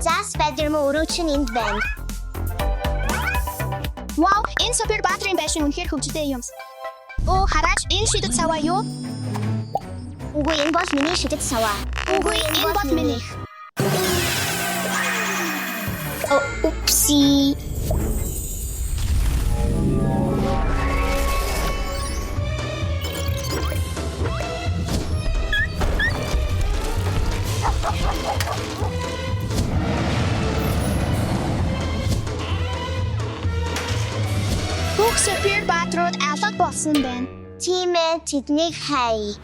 За, Spider-Man өрөө чинь энд байна. Вау, энэ супер баатрын байшин үнэхээр хөгжилтэй юм. Оо, хараач, энэ шидэт саваа юу? Үгүй, энэ бол миний шидэт саваа. Үгүй, энэ бол минийх. О, oopsie. Бүх супер баатрууд алга болсон байна. Тийм ээ, тэднийг хай.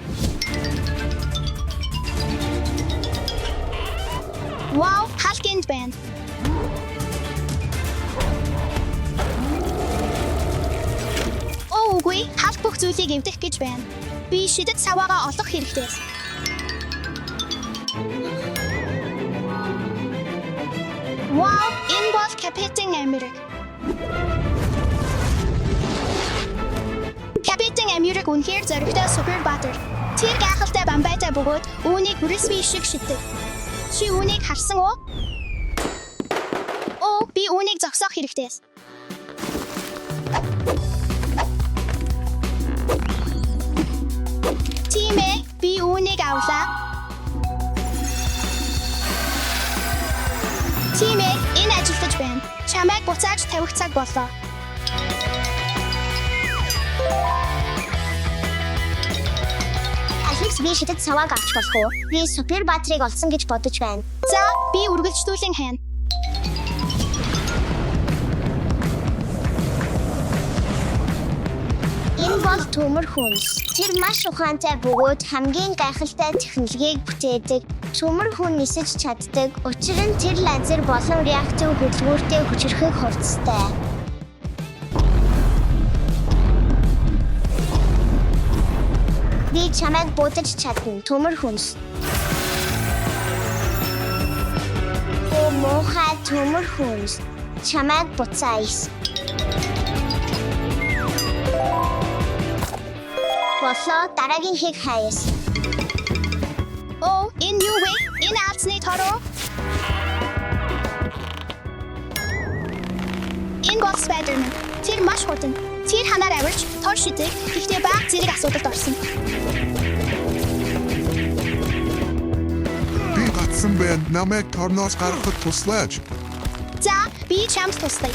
Вау, Халк энд байна. Оо, үгүй, Халк бүх зүйлийг эвдэх гэж байна. Би шидэт саваагаа олох хэрэгтэй. Вау, энэ бол Капитан Америк. Капитан Америк үнэхээр зоригтой супер баатар. Тэр гайхалтай бамбайтай бөгөөд үүнийг Брюс шиг шиддэг. Чи үүнийг харсан уу? Оо, би үүнийг зогсоох хэрэгтэй. Тийм ээ, би үүнийг авлаа. Тийм ээ, энэ ажиллаж байна. Чамайг буцааж тавих цаг боллоо. Алекс, би шидэт савааг авч болох уу? Би супер баатрыг олсон гэж бодож байна. За, би үргэлжлүүлэн хайна. Энэ бол төмөр хүнс. Тэр маш ухаантай бөгөөд хамгийн гайхалтай технологиг бүтээдэг. Төмөр хүн нисэж чаддаг. Учир нь тэр лазер болон реактив хөдөлгүүртэй хүчирхэг хувцастай. Би чамайг будаж чадна. Төмөр хүнс. О муухай төмөр хүнс. Чамайг буцаая. Болоо, дараагийн хийг хаяас. Оо, энэ юу вэ? Энэ алдсны тороо? Энэ бол Spider-Man. Тэр маш хурдан. Тэр ханаар авирч, тор шидэг. Гэхдээ бага зэрэг асуудалд орсон. Би гацсан байна. Намайг торноос гаргахад туслаач. За, би чамд туслая.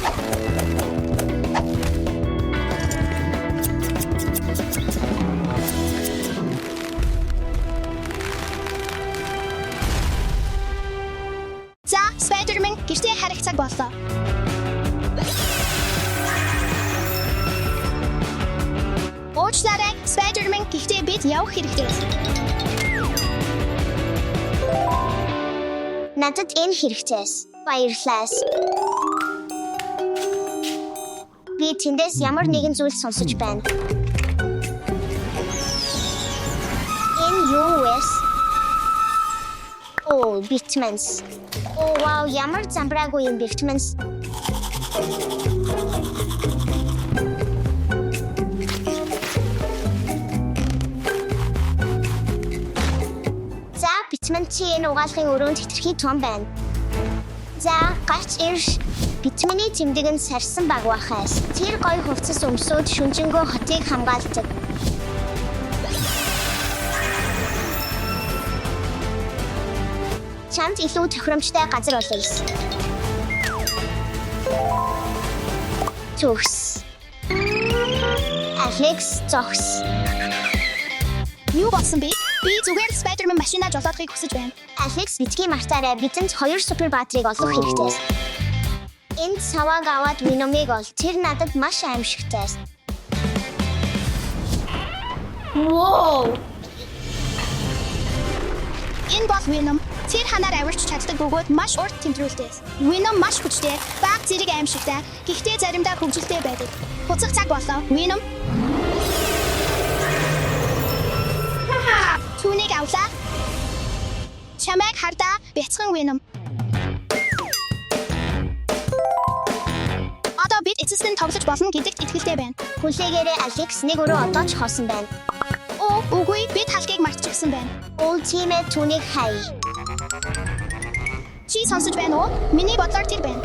За, Spider-Man гэртээ харих цаг боллоо. Уучлаарай, Spider-Man, гэхдээ бид явах хэрэгтэй. Надад энэ хэрэгцээс. Баярлалаа. Би тэндээс ямар нэгэн зүйл сонсож байна. Энэ юу вэ? Оо, Битманс. Оо, вау, ямар замбраагүй юм Битманс. За, Битман, чи энэ угаалгын өрөөнд хэтэрхий том байна. За, гарч ир. Битманы тэмдэг нь сарсан баг бахаас. Тэр гоё хувцас өмсөөд шүнжэнгөө хотыг хамгаалдаг. Чамд илүү тохиромжтой газар олъё. Төгс. Алекс, зогс. Юу болсон бэ? Би зүгээр л Spider-Man машинаа жолоодохыг хүсэж байна. Алекс, битгий мартаарай. Бидэнд хоёр супер баатрыг олох хэрэгтэй. Энд савааг аваад Веномыг ол. Тэр надад маш аимшигтай. Вау! Энэ бол Venom. Тэр ханаар авирч чаддаг бөгөөд маш урт тэмдрүүлдэг. Venom маш хүчтэй, баг зэрэг аимшигтай, гэхдээ заримдаа хөгжилтэй байдаг. Буцах цаг боллоо. Venom. Түүнийг авлаа. Чамайг хардаа, бяцхан Venom. Одоо бид эцэст нь тоглож болно гэдэгт итгэлтэй байна. Хүлээгээрэй, Алекс, нэг өрөө одоо ч хоосон байна. Оо, үгүй, бид Халкийг мартчихсан байна. Уул, тийм ээ, түүнийг хай. Чи сонсож байна уу? Миний бодлоор тэр байна.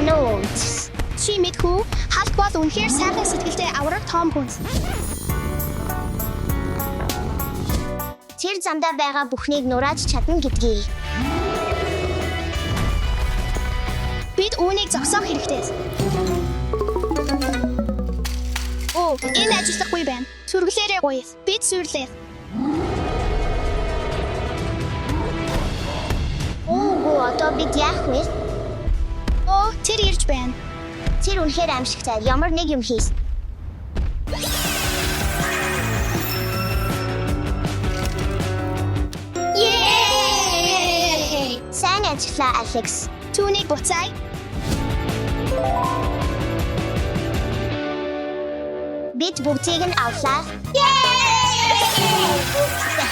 Нууц. Чи мэдхүү? Халк бол үнэхээр сайхан сэтгэлтэй авраг том хүнс. Тэр замдаа байгаа бүхнийг нурааж чадна гэдгийг. Бид үүнийг зогсоох хэрэгтэй. Оо, энэ ажиллахгүй байна. Сүргэлээрээ гоё. Бид сүрлээ. Уугүй одоо бид яах вэ? Оо, тэр ирж байна. Тэр үнэхээр аимшигтай. Ямар нэг юм хийс. Ее! Сайн ажиллаа, Алекс. Түүнийг буцаая. Бид бүгдийг нь авлаа.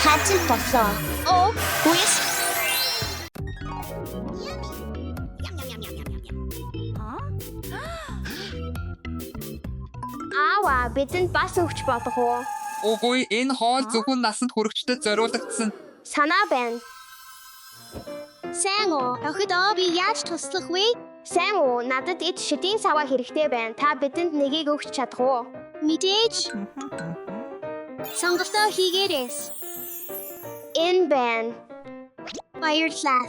Хатил боллоо. Оо, гүйс. Аава, бидэнд бас өгч болох уу? Үгүй, энэ хоол зөвхөн насанд хүрэхчдэд зориулагдсан. Санаа байна. Сайн уу? Охидоо би яаж туслах вэ? Сайн уу, надад эд шидийн саваа хэрэгтэй байна. Та бидэнд нэгийг өгч чадах уу? Мэдээж. Сонголтоо хийгээрэй. Энэ байна. Баярлалаа.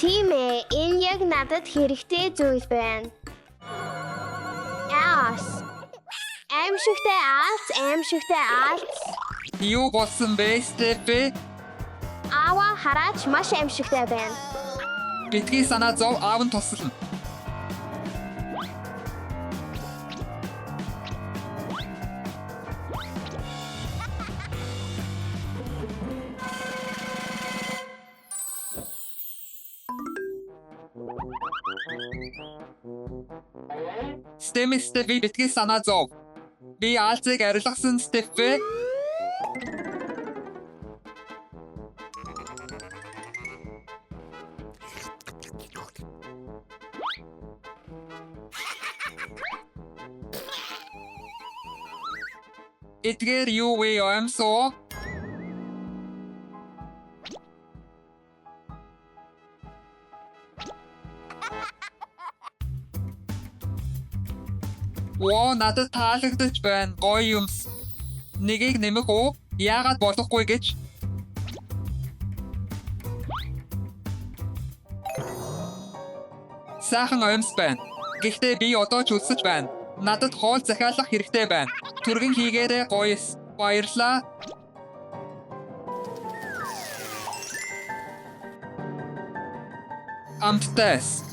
Тийм ээ, энэ яг надад хэрэгтэй зүйл байна. Аас. Аимшигтай аалц, аимшигтай аалц. Юу болсон бэ, Стефи? Аава хараач маш аимшигтай байна. Битгий санаа зов, аав нь туслана. Стэми Стефи битгий санаа зов. Би аалзыг арилгасан Стефи. Эдгээр юу вэ, оймсоо? Воо, надад таалагдаж байна. Гоё юмс. Нэгийг нэмэх үү? Яагаад болохгүй гэж? Сайхан оймс байна. Гэхдээ би одоо ч өлсөж байна. Надад хоол захиалах хэрэгтэй байна. Түргэн хийгээрэй гоёс. Баярлалаа. Амттайс.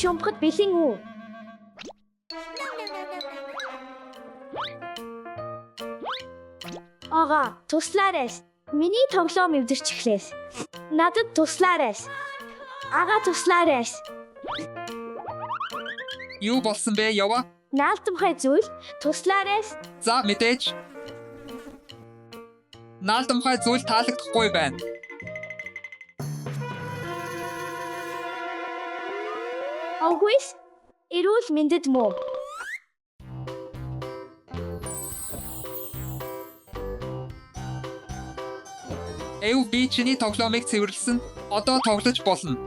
Шумхад бэлэн үү? Ага, туслаарай. Миний тоглоом эвдэрч эхлэв. Надад туслаарай. Ага, туслаарай. Юу болсон бэ, Ява? Наалтамхай зүйл туслаарай. За мэдээж. Наалдамхай зүйл таалагдахгүй байна. Огвис эрүүл мэндэд муу. Эв би чиний тоглоомыг цэвэрлсэн. Одоо тоглож болно.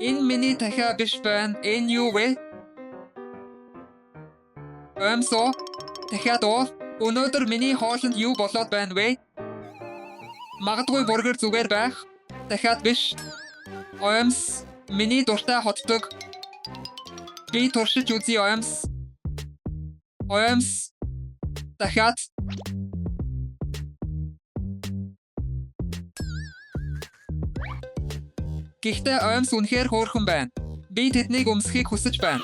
Энэ миний дахиа биш байна. Энэ юу вэ? Өмсө. Дахиад уу? Өнөөдөр миний хоолнд юу болоод байна вэ? Магадгүй бургер зүгээр байх. Дахиад биш. Оймс миний дуртай хотдог. Би туршиж үзье оймс. Оймс. Дахиад. Гэхдээ оймс үнэхээр хөөрхөн байна. Би тэднийг өмсөхийг хүсэж байна.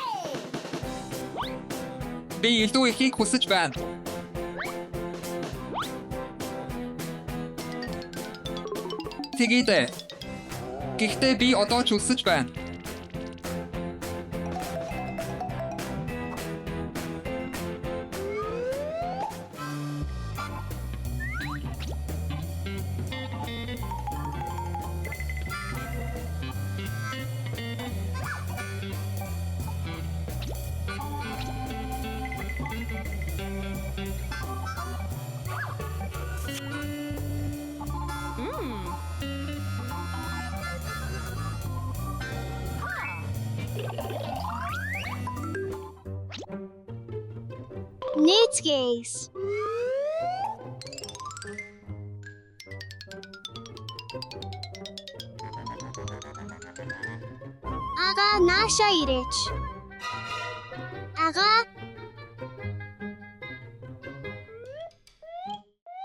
Би илүү ихийг хүсэж байна. Тэгээд. Гэхдээ би одоо ч үлсэж байна. Нийцгээс. Ага нааша ирээч. Ага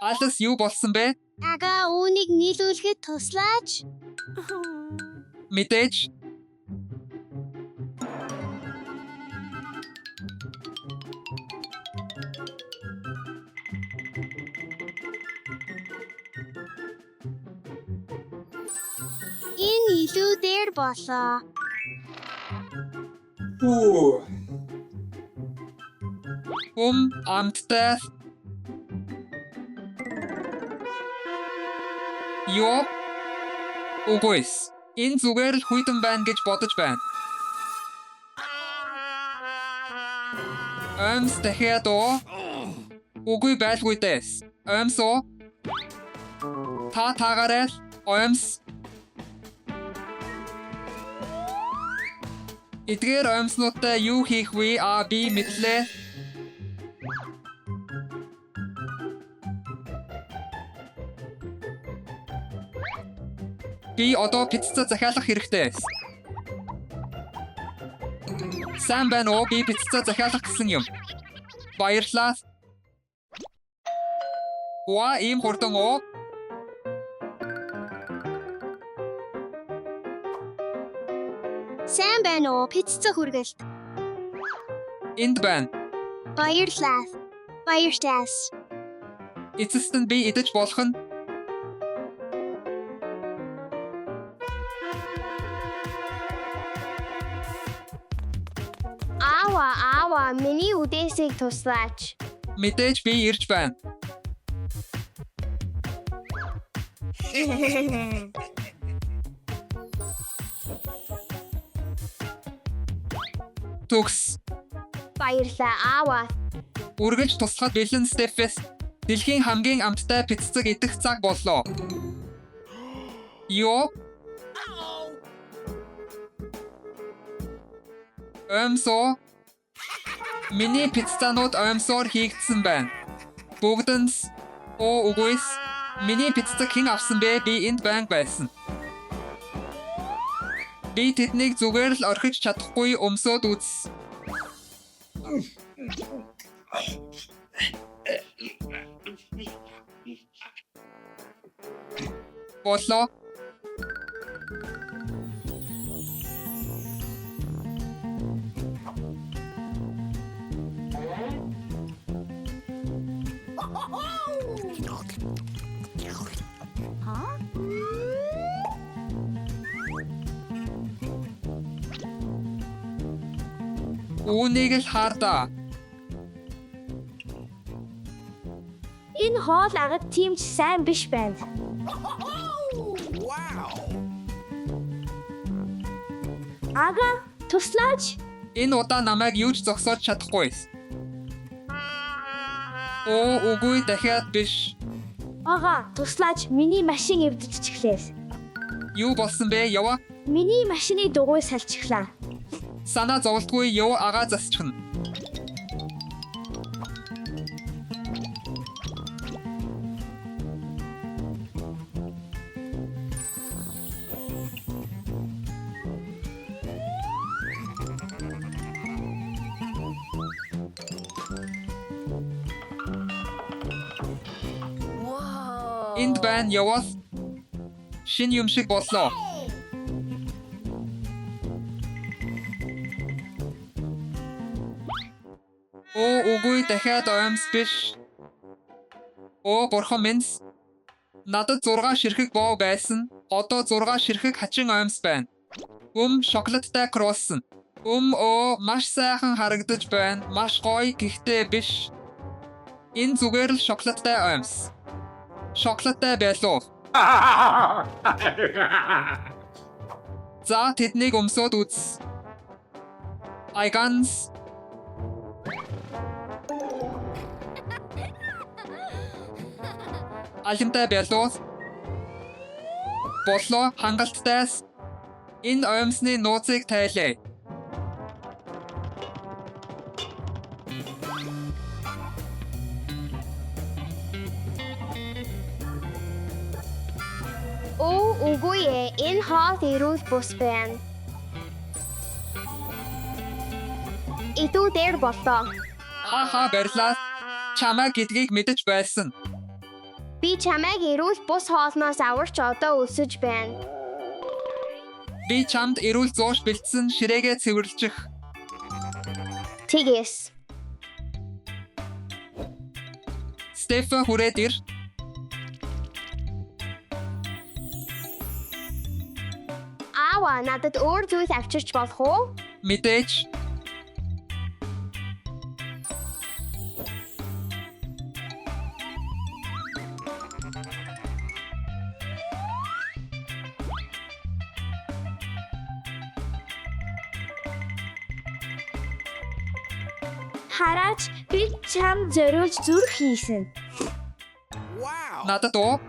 Алис юу болсон бэ? ага үүнийг нийлүүлэхэд туслаач. Мэдээж. Энэ илүү дээр болоо. Хүм амттай. Юу? Үгүй эс. Энэ зүгээр л хүйтэн байна гэж бодож байна. Оймс дахиад уу? Үгүй байлгүй дэс. Оймс уу? Та таагаарай л оймс. Эдгээр оймснуудтай юу хийх вэ? А би мэдлээ. Би одоо пицца захиалах хэрэгтэй. Сайн байна уу? Би пицца захиалах гэсэн юм. Баярлалаа. Уа, ийм хурдан уу? Сайн байна уу? Пицца хүргэлт. Энд байна. Баярлалаа. Баяртай. Эцэст нь би идэж болох нь. Аава, аава, миний үдээсийг туслаач. Мэдээж би ирж байна. Төгс. Баярлалаа, аава. Үргэлж туслахад бэлэн Стефес. Дэлхийн хамгийн амттай пиццэг идэх цаг боллоо. Йоо. Өмсөө. Миний пиццанууд оймсоор хийгдсэн байна. Бүгд нь оо үгүй эс. Миний пиццаг хэн авсан бэ? Би энд байнга байсан. Би тэднийг зүгээр л орхиж чадахгүй өмсөөд үз. Боллоо. Үүнийг л хардаа. Энэ хоол агад тийм ч сайн биш байна. Ага, туслаач. Энэ удаа намайг юу ч зогсоож чадахгүй. Оо үгүй дахиад биш. Ага, туслаач. Миний машин эвдчихлээ. Юу болсон бэ? Ява. Миний машины дугуй салчихлаа. Санаа зовлтгүй юу агаа засчихна. Энд байна явал. Шинэ юм шиг боллоо. Оо үгүй дахиад оймс биш. Оо бурхан минь. Надад 6 ширхэг боо байсан. Одоо 6 ширхэг хачин оймс байна. Шоколадтай круассан. Оо маш сайхан харагдаж байна. Маш гоё гэхдээ биш. Энэ зүгээр л шоколадтай оймс. Шоколадтай байлуу. За тэднийг өмсөөд үз. Айганс. Алимтай байлуу. Боллоо хангалттай. Энэ оймсны нууцыг тайлаа. Оо үгүй ээ, энэ хоол эрүүл бус байна. Илүү дээр боллоо. Хаха баярлалаа. Чамайг гэдгийг мэдэж байсан. Би чамайг эрүүл бус хоолноос аварч одоо өлсөж байна. Би чамд эрүүл зууш бэлдсэн ширээгээ цэвэрлчих. Тэгээс. Стефан хүрээд ир. Аава, надад өөр зүйл авчирч болох уу? Мэдээж. Хараач би чам зориулж зүрх хийсэн. Надад уу?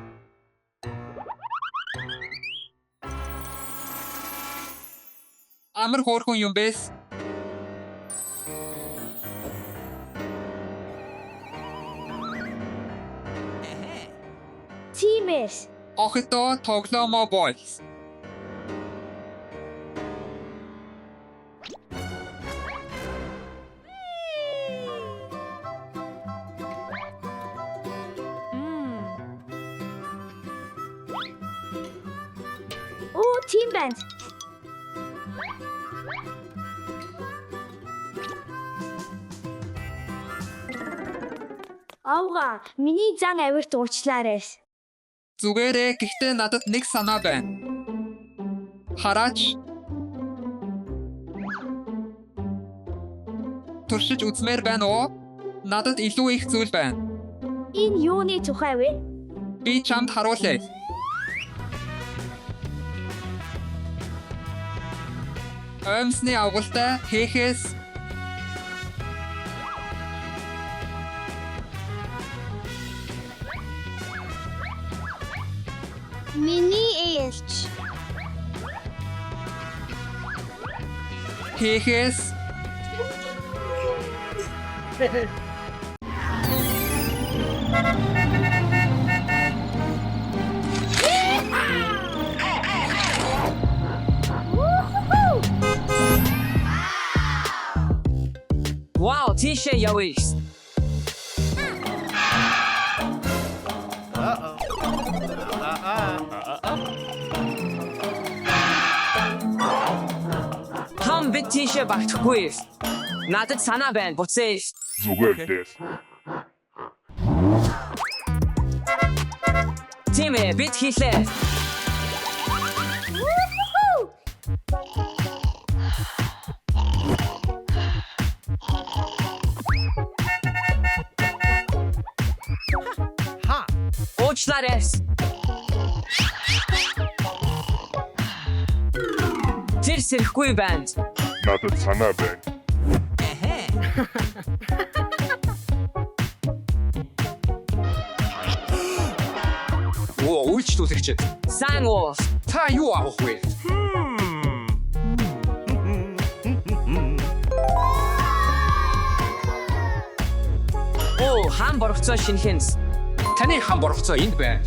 Амар хөөрхөн юм бэс. Тиймээс. Охидоо тоглоомоо бойлс. Оо тийм байна. Авга, миний зан авирт уучлаарай. Зүгээрээ гэхдээ надад нэг санаа байна. Хараач. Туршиж үзмээр байна уу? Надад илүү их зүйл байна. Энэ юуны тухай вэ? Би чамд харуулъя. Оймсны авгалтай хийхээс Миний ээлж. хийхээс Вау, тийшээ явъя. Том бид тийшээ багтахгүй. Надад санаа байна. Буцъя. Зүгээр дээ. Тийм ээ, бид хийлээ. Уучлаарай. Тэр сэрэхгүй байна. Надад санаа байна. Оо, үйлчлүүлэгч. Сайн уу? Та юу авах вэ? Оо, хаан боргоцоо шинэхэн. Таны хан боргоцоо энд байна.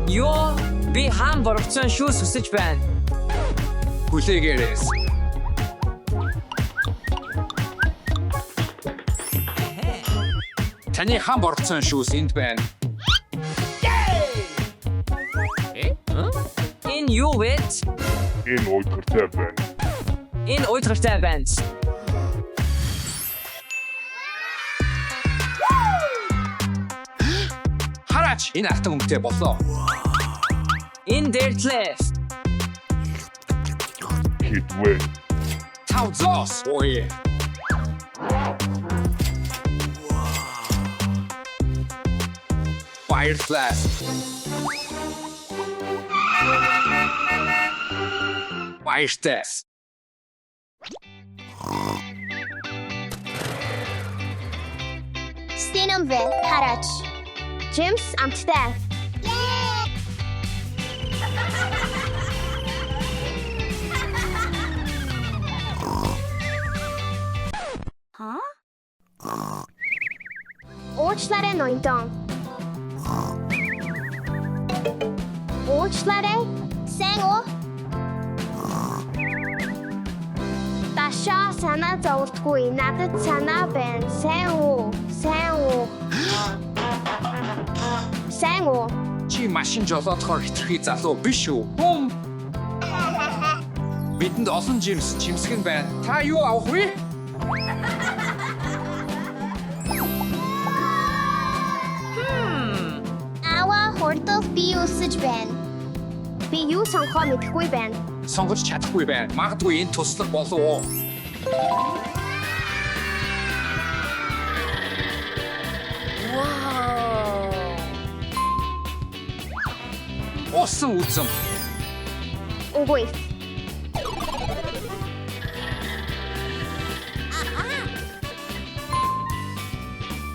Йоо, би хаан боргоцоо шүү сүсэж байна. Хүлээгээрэй. Таны хан боргоцсон шүүс энд байна. Энэ юу вэ? Энэ уйдгартай байна. Энэ уйдгартай байна. Хараач, энэ алтан өнгөтэй боллоо. Энэ дээртлээ. Хэд вэ? 5 зоос. Ой. Баярлалаа. Баяртай. Стеномвэ хараач. Жимс амттай. Уучлаарай ноёнтон. Уучлаарай. Сайн уу? Ташаа санаа зовлтгүй. Надад санаа байна. Сайн уу? Сайн уу? Сайн уу? Чи машин жолоодохоор хэтэрхий залуу биш үү? Хум. Бидэнд олон жимс, жимсгэн байна. Та юу авах вэ? Аваа хурдл би өсөж байна. Би юу сонгохоо мэдэхгүй байна. Сонгож чадахгүй байна. Магадгүй энэ туслах болов уу? Усан үзэм. Үгүй.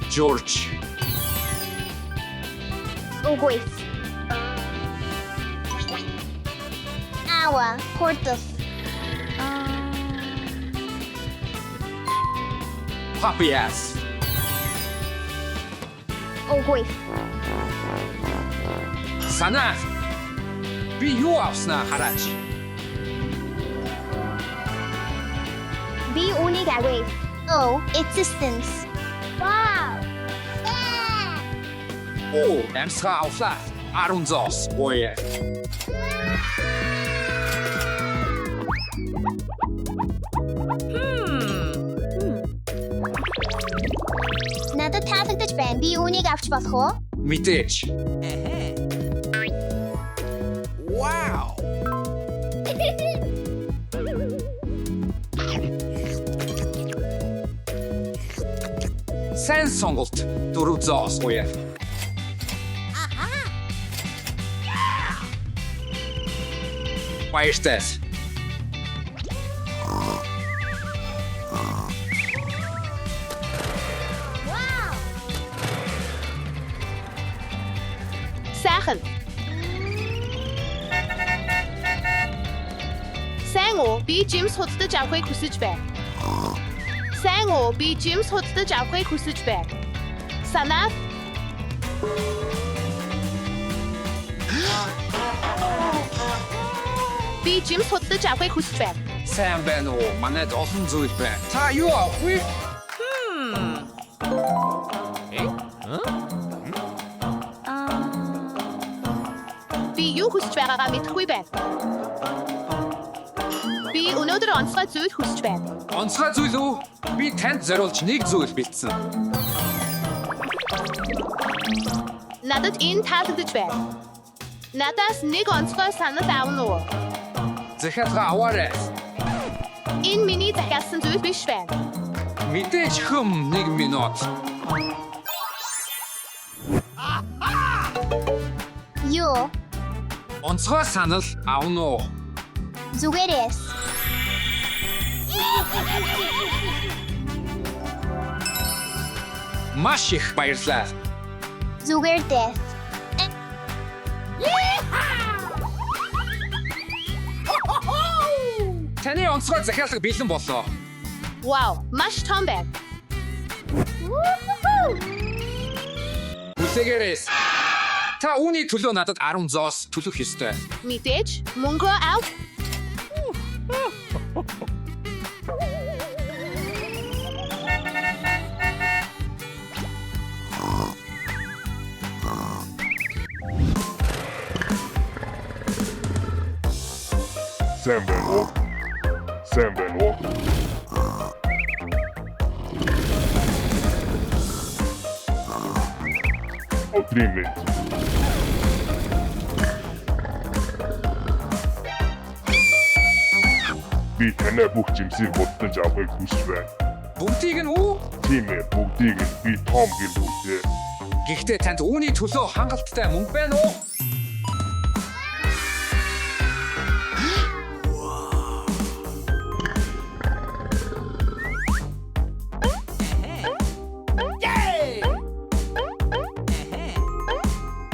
Жорж. Үгүй. Аваа хурдл. Papias. Үгүй. Санаа. Би юу авснаа хараач. Би үүнийг авъя. Oh, existence. Wow. Оо, амьсгаа авлаа. 10 зоос. Ой. Надад таалагдаж байна. Би үүнийг авч болох уу? Мэдээж. Сайн сонголт. 4 зоос. Ой. Баяртай. Сайхан. Сайн уу? Би жимс худалдаж авахыг хүсэж байна. Сайн уу? Би жимс худалдаж авахыг хүсэж байна. Санаа. Би жимс худалдаж авахыг хүсэж байна. Сайн байна уу? Манайд олон зүйл байна. Та юу авах вэ? Би юу хүсэж байгаагаа мэдэхгүй байна. Би өнөөдөр онцгой зүйл хүсэж байна. Онцгой зүйл үү? Би танд зориулж нэг зүйл бэлдсэн. Надад энэ таалагдж байна. Надаас нэг онцгой санал авна уу? Захиалга аваарай. Энэ миний захиалсан зүйл биш байна. Мэдээж хөм нэг минут. Юу? Онцгой санал авна уу? Зүгээрээс. Маш их баярлалаа. Зүгээр дээ. Таны онцгой захиалга бэлэн боллоо. Вау, маш том байна. Хүлээгээрээс. Та үүний төлөө надад 10 зоос төлөх ёстой. Мэдээж мөнгө ав. Сайн байна уу? Сайн байна уу? Өдрийн мэнд. Би танай бүх жимсийг худалдаж авахыг хүсэж байна. Бүгдийг нь үү? Тийм ээ, бүгдийг нь би том гэр бүлтэй. Гэхдээ танд үүний төлөө хангалттай мөнгө байна уу?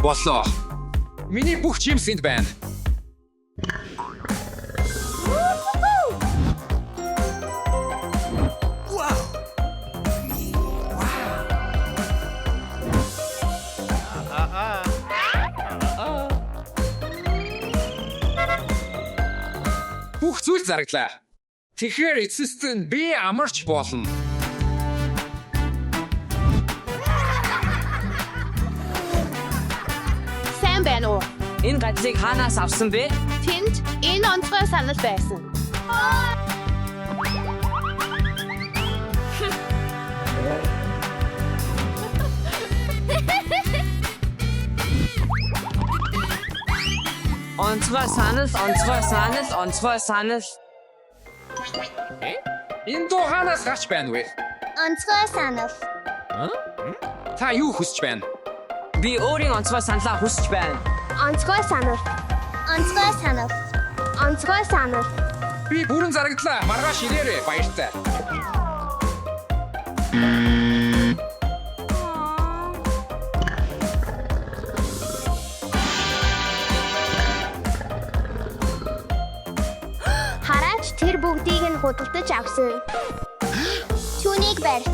Боллоо. Миний бүх жимс энд байна. Бүх зүйл зарагдлаа. Тэгэхээр эцэст нь би амарч болно. Сайн байна уу? Энэ газрыг хаанаас авсан бэ? Тэнд энэ онцгой санал байсан. Онцгой санал, онцгой санал, онцгой санал. Энэ дуу хаанаас гарч байна вэ? Онцгой санал. Та юу хүсэж байна? Би өөрийн онцгой саналаа хүсэж байна. Онцгой санал. Онцгой санал. Онцгой санал. Би бүрэн зарагдлаа. Маргааш ирээрэй. Баяртай. Хараач тэр бүгдийг нь худалдаж авсан. Түүнийг барь.